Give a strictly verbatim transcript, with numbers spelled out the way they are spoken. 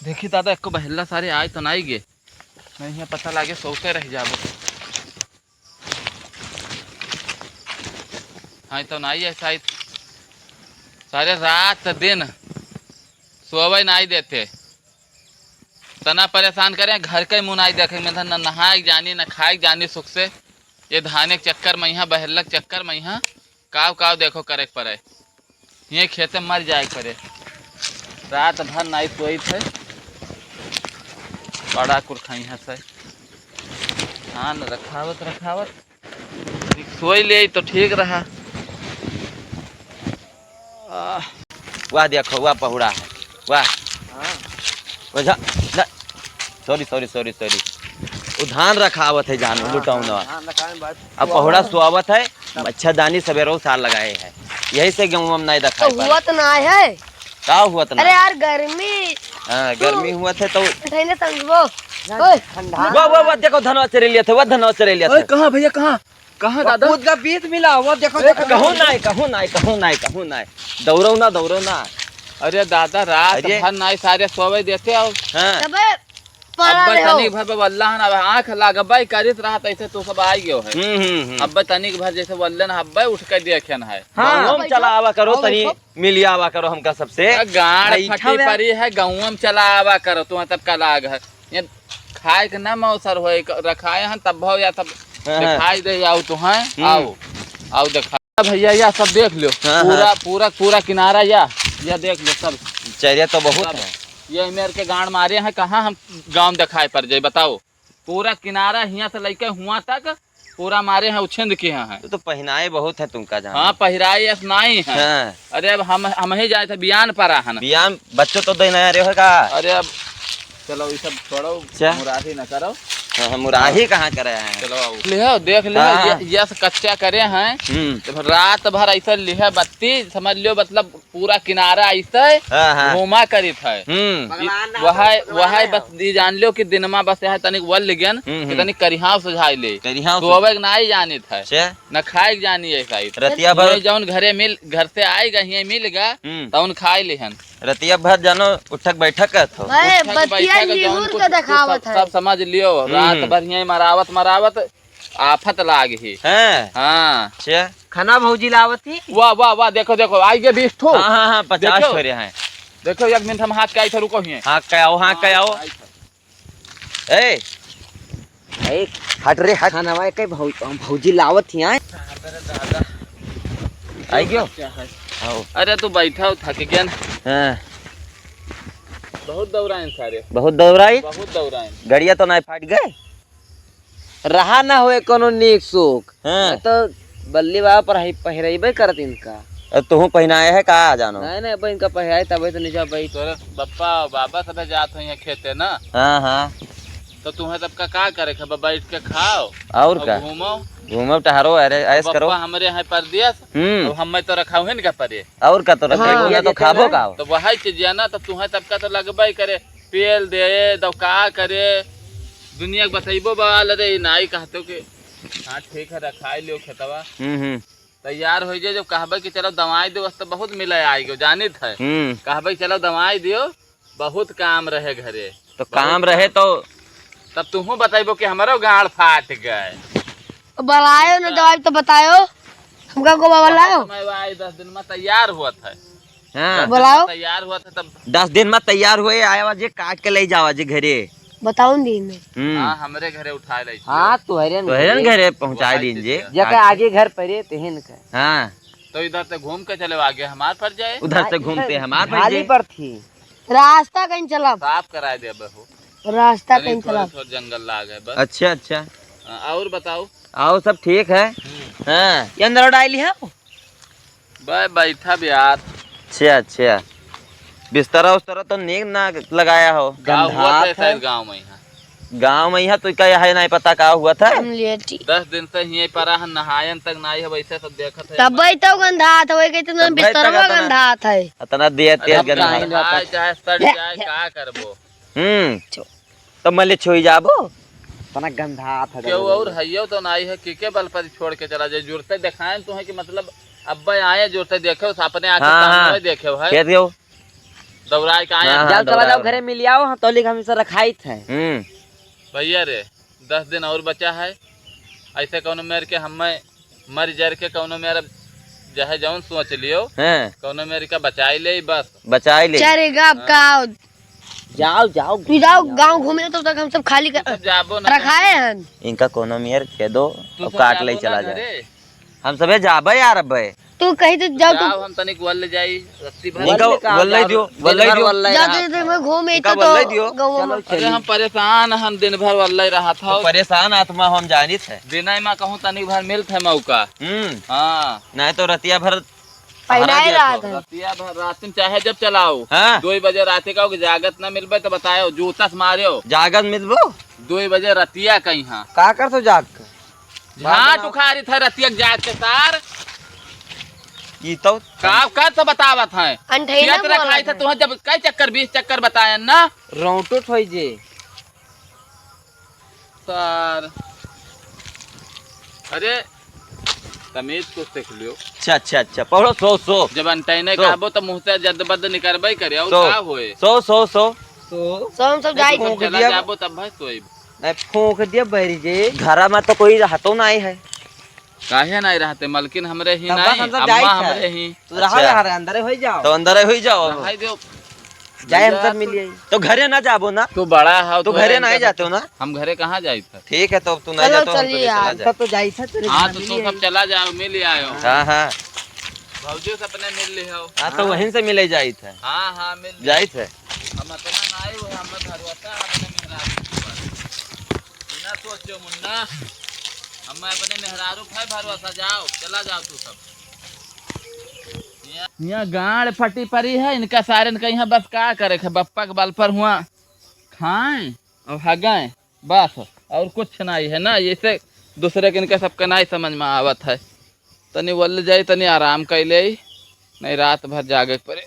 देखी दादा, एको बहेल्ला सारे आए तो नाई गे, नहीं है पता लागे सोते रह जाबो। हाँ, तो नाई है शायद, सारे रात दिन सोवे नाई देते, तना परेशान करे, घर के मुँह नाई देखे, मतलब न नहाए के जानी, न खाए के जानी सुख से। ये धाने के चक्कर में यहाँ, बहेल्ला के चक्कर में यहाँ, काव काव देखो करे के पड़े, ये खेते मर जाए के पड़े। रात भर नाई सोई थे, बड़ा कुरखाई है से धान रखावत रखावत, सोई ले तो ठीक रहा। आह। वाह, देखो, वाह पहुड़ा है, वाह। हाँ। ओझा, ना, sorry, sorry, sorry, sorry। वो धान रखावत है जान, हाँ, लुटाऊ हाँ, ना। हाँ, रखावे बात। अब पहुड़ा सुआवत है, मच्छरदानी सवेरो सार लगाए है, यही से गेहूं हम नहीं तो रखाए पाए। हुआ तो ना है। का हुआ तो अरे ना? यार, गर्मी। हाँ, तो गर्मी हुआ थे तो उठाई ना समझबो। ओए। ठंडा। वाह, वाह, वाह, देखो, धनवा चरे लिया थे, वाह, धनवा चरे लिया ओए, थे। कहाँ भैया, कहाँ? कहाँ वो दादा? कूद का बीज मिला, वो देखो, वो देखो। कहूँ नाई, कहूँ नाई, कहूँ नाई, कहूँ नाई। दौड़ो ना, दौड़ो ना। अरे दादा, रात अरे। भर नाई सारे सोवे देते हो। हाँ। तबे पड़ा अब रहे हो। तनी भर बल्ला ना, आँख लागबे करित रहा, तैसे तो सब आई गयो है। हम्म, हम्म, हम्म। अब तनिक भर जैसे बल्ले ना, अब उठ के देखे ना है। हाँ। गाँव में चला आवा करो, और तनी सब? मिलिया आवा करो हमका सबसे। गाड़ भाई, फटी इठा परी है, गाँव में चला आवा करो, तुम्हें तब का लाग है। ये खाए के ना मौसर होए, क-, रखाए हैं तब भाव या तब हाँ, हाँ। दिखाई दे, आओ तो हैं, हम्म। आओ, आओ दिखा। भैया, या सब देख लो, हाँ, पूरा, हाँ। पूरा, पूरा किनारा या, या देख लो सब। चरिया तो बहुत सब। है। ये मेर के गांड मारे हैं, कहाँ हम गांव दिखाई पड़ जाए, बताओ। पूरा किनारा हियाँ से लेके हुआं तक पूरा मारे हैं, उछिंद के हैं। तो, तो पहिनाए बहुत है तुमका जान। हाँ, पहिराए अस नाई है। हाँ। अरे अब हम, हम ही जाए थे बियान पर आहन। बियान बच्चों तो दे नया रहे हो का? अरे अब चलो, ये सब छोड़ो, अच्छा। मुराही न करो। हाँ, हाँ, मुराही कहाँ करे हैं? चलो आओ। लिहो, देख लिहो, हाँ, ये, हाँ। ये से कच्चा करे हैं। हम्म। जब रात भर ऐसे लिहे बत्ती, समझ लियो, मतलब पूरा किनारा ऐसे हाँ, हाँ। घूमा करित है। हम्म। भगवान ना वह, तो वह भगवान बस है। ये जान लियो कि दिनमा बस यह तनिक वल गन, हम्म, कि हम्म। तनिक करिहाव सुझाई ले। करिहाव तो सुझाई। अब एक नाई जानित है। अच्छा। न खाए के जानी है शायद। रतिया भर ये जौन घरे मिल, घर से आएगा, हियाँ मिल गा, हम्म। तौन खाए लिहन। रतिया भर जानो उठक बैठक करत हो। भाई, उठक बतिया बैठक निहुर जौन के कुछ, कुछ देखावत सब, है। सब समझ लियो, हम्म। रात भर हियाँ मरावत, मरावत आफत लाग ही। हैं? हाँ। अच्छा। खाना भौजी लावत ही। वाह, वाह, वाह, देखो, देखो, आई गे बीस ठो। हाँ, हाँ, हाँ, पचास देखो। ठो रे हैं। देखो, एक मिनट हम हाँक के आई थे, रुको हियाँ। हाँक के आओ, हाँक के आओ। आई थे। ए, ए, हट रे, हट। खाना वाए के भौ-, भौजी लावत ही आए। आई गयो? क्या है? आओ। अरे तू बैठा हो, थक गया ना। हाँ। बहुत दौड़ाएन सारे। बहुत दौड़ाई? बहुत दौड़ाएन। गड़िया तो नाई फाट गए? रहा ना होए कोनो नीक सुख। हाँ। मैं तो बल्ली बाबा पर ही पहिरइबे करत इनका। अब तुहूँ पहिनाए है का जानो? नहीं, नहीं, अब इनका पहिराए तबे तो नीचे बैठ। तोरे बप्पा, बाबा सब जात हो यहाँ खेते ना। हाँ, हाँ। तो तुम्हें तब का, का करे के बा? बैठ के खाओ और और का? घूमो। घूमो, टहरो, अरे, ऐश करो। बप्पा हमरे हैं परदेस, हम्म। अब हमें तो रखाओ है इनका परे। और का तो रखे, हाँ। उन्हें तो ये खाबो देते का? तो वही चीज है ना, तो तुम्हें तब का तो लगबे करे, पेल दे, दो का करे, दुनिया के बतैबो बवाल रे, ई नाई कहतो के, हाँ, ठीक है, रखाई लियो खेतवा। हम्म, हम्म। तैयार हो जाए, जब कहबे कि चलो दवाई दो, तो बहुत मिले आएगो, जानित है। हम्म। कहबे कि चलो दवाई दियो, बहुत काम रहे घरे। तो बहुत काम रहे काम। तो तब तुहूँ बतैबो कि हमरो गाड़ फाट गए। बलायो न दवाई तो बतायो, हमका को बाबा लायो। समय आए, दस दिन में तैयार हुआ था। हाँ। दस दिन में बुलाओ। तैयार हुआ था तब। दस दिन में तैयार हुए, आया हुआ जे काट के ले जावा जे घरे। बताओ न दिन में। हम्म। हाँ, हमरे घरे उठा ले। हाँ, तोहरे न तोहरे न घरे। घरे पहुँचाए वहाँ दिन से जे। क्या? जेकर आगे घर परे, तेहन का। हाँ। तो इधर से घूम के चले आगे हमार पर जाए। उधर से हाँ, घूमते इधर हमार पर झाली जाए। पर थी। रास्ता कहीं चलब। साफ कराए देबे हो। रास्ता तनी कहीं थोड़ा, चलब। थोड़ा जंगल लाग है बस। अच्छा, अच्छा। हाँ, और बताओ। आओ, सब ठीक है। हम्म। हाँ। ये अंदर डाल लिया? बे, बैठा बे यार। अच्छा, अच्छा। बिस्तरा उस्तरा तो नीक ना लगाया हो। का हुआ गंधात था है। गाँव में यहाँ? गाँव में यहाँ तो का है, नहीं पता का हुआ था। हम लेटी। दस दिन से हिये परा है, नहायन तक नाई है, वैसे सब देखत है। तब भाई तो गंधात है, वही कहते तब भाई बिस्तरवा तो गंधात है। इतना देर तेज अरे गंधात। गंधाए चाहे सड़ जाए, का करबो? हम्म। छो। तो मले छोई जाबो। इतना गंधात है। केहू और हइयो तो नाई है, के के बल पर छोड़ के चला जाए। जुरते देखाएं तो है कि मतलब अब्बे आए जुरते देखे, उस अपने आँखें हाँ, सामने हाँ। देखे है। कह दियो। दौड़ाए के आए हाँ, हैं। हाँ, जाओ, चला जाओ, दौड़ाओ। घरे मिल आओ, हम तौली के हमेशा रखाइत है। हम्म। भैया रे, दस दिन और बचा है। ऐसे कौनो मेर के हमें मर जर के कौनो मेर अब चाहे जौन सोच लियो, हाँ। कौनो मेर का बचाई ले बस। बचाई ले। चलेगा अब हाँ। का? जाओ, जाओ। तू जाओ, गाँव घूमे, तब तक हम सब खाली कर, तू सब जाबो ना। रखाए हैं। इनका कौनो मेर के दो, तू अब सब काट ले, जाबो चला ना जाए। घरे। हम सबे जाबे यार अबे। तू कहीं तो जाओ, तू जाओ, हम तनिक वल्ल जाई, रत्ती भर। इनका वल्ल का वल्ल जाओ, दियो, दिन वल्ल भर दियो। वल्ल जाओ, रहा तो था। दिन में घूम इनका तो वल्ल दियो। गाँव में। चलो, अरे चलिए। हम परेशान हन, दिन भर वल्ल रहा था। तो परेशान आत्मा हम जानित है। दिन में कहूँ तनिक भर मिलत है मौका। हम्म। हाँ। नहीं तो रतिया भर पहनाए हरा रहा जातो। था। रतिया भर रात में चाहे जब चलाओ। हाँ। दो बजे रात का जागत ना मिलबे तो बतायो, जूता से मारियो। जागत मिलबो? दो बजे रतिया कहीं हाँ। का कर तो जाग के? झाट उखारी था रतिया के जाग के सार। ई तो का कर तो बतावत है। अंठैना खेत बोला रखाई था। था तुहें जब कई चक्कर बीस चक्कर बतायन ना। रौटो ठोई जे। सार। अरे, तमीज को सीख लियो। अच्छा, अच्छा, अच्छा। पढ़ो, सो, सो। जब अंटैने सो। कहबो, तो मुँह से जद बद निकरबे करे, और सो। का होए? सो, सो, सो। सो। सो हम सब जाई। फूंक चला दिया। जाबो, तब भाई सोइब। नहीं, फूंक दिया बैरी जी। घरा में तो कोई रहतो नहीं है। काहे नहीं रहते? मलकिन हमरे ही तब बस नहीं, हम सब अम्मा जाइत है। हमरे ही। तू रहा, अच्छा। रहा रे, अंदरे होई जाओ। तो अंदरे होई जाओ। रहाई दो। जाए हम भैया, सब मिल तू, आई। तो घरे ना जाबो ना? तू बड़ा हो, तो तू घरे ना जाते हो ना? हम घरे कहाँ जाइत है? ठीक है, तो अब तू ना चलो, जाते हो, हम चलिए चले यार। चला जाए। सब तो जाइत है, तेरे हाँ, घर तो मिल तू आई। सब चला जाओ, मिल आयो। हाँ, हाँ। भौजी से अपने मिल ली हो। हाँ, तो हाँ। वहीं से मिले जाइत है। हाँ, हाँ, मिल ली। जाइत है। हम अपना ना आए हुए, हम भरोसा अपने मेहरारू के ऊपर। बिना सोचो मुन्ना, हम अपने मेहरारू पे भरोसा, जाओ, चला जाओ तू सब। यहाँ गाड़ फटी पड़ी है, इनका सारन का यहाँ बस का करे है, बप्पा के बल पर हुआ खाएं और हगाएं, बस और कुछ नहीं है ना। ऐसे दूसरे के इनका सबके नहीं समझ में आवत है। तनी वल जाई, तनी आराम कर ले, नहीं रात भर जागे के पड़े।